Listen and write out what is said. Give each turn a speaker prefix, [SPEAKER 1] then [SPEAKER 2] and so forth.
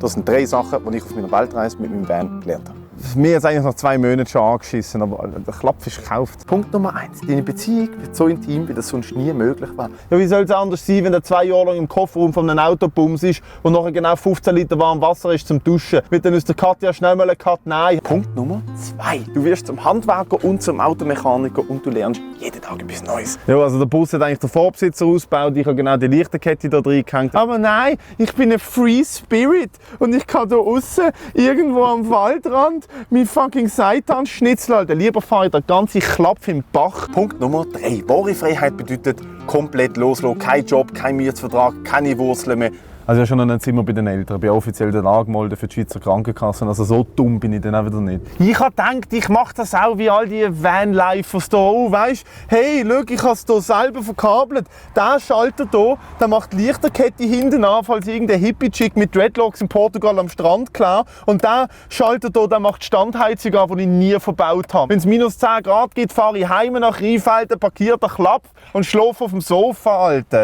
[SPEAKER 1] Das sind 3 Sachen, die ich auf meiner Weltreise mit meinem Van gelernt habe.
[SPEAKER 2] Mir ist eigentlich nach 2 Monaten schon angeschissen, aber der Klapf ist gekauft.
[SPEAKER 1] Punkt Nummer 1. Deine Beziehung wird so intim, wie das sonst nie möglich wäre.
[SPEAKER 2] Ja, wie soll es anders sein, wenn er 2 Jahre lang im Kofferraum von einem Auto bums ist und nachher genau 15 Liter warm Wasser ist zum Duschen? Wird dann aus der Katja schnell mal eine Cut? Nein.
[SPEAKER 1] Punkt Nummer 2. Du wirst zum Handwerker und zum Automechaniker und du lernst jeden Tag etwas Neues.
[SPEAKER 2] Ja, also der Bus hat eigentlich den Vorbesitzer ausgebaut, ich habe genau die Lichterkette da drin gehängt. Aber nein, ich bin ein Free Spirit und ich kann hier außen irgendwo am Waldrand mein fucking Seitan-Schnitzel halten. Lieber fahre ich den ganzen Klapf im Bach.
[SPEAKER 1] Punkt Nummer 3. Wahre Freiheit bedeutet komplett loslassen. Kein Job, kein Mietvertrag, keine Wurzeln mehr.
[SPEAKER 2] Also ja, schon noch ein Zimmer bei den Eltern. Ich bin offiziell dann angemeldet für die Schweizer Krankenkasse. Also so dumm bin ich dann auch wieder nicht. Ich habe gedacht, ich mache das auch wie all die Vanlifers hier auch. Weißt, hey, schau, ich habe es hier selber verkabelt. Der Schalter hier, der macht die Lichterkette hinten an, falls irgendein Hippie-Chick mit Dreadlocks in Portugal am Strand klar. Und der Schalter hier, der macht die Standheizung an, die ich nie verbaut habe. Wenn es minus 10 Grad gibt, fahre ich heim nach Rheinfelden, parkiere den Klapp und schlafe auf dem Sofa, Alter.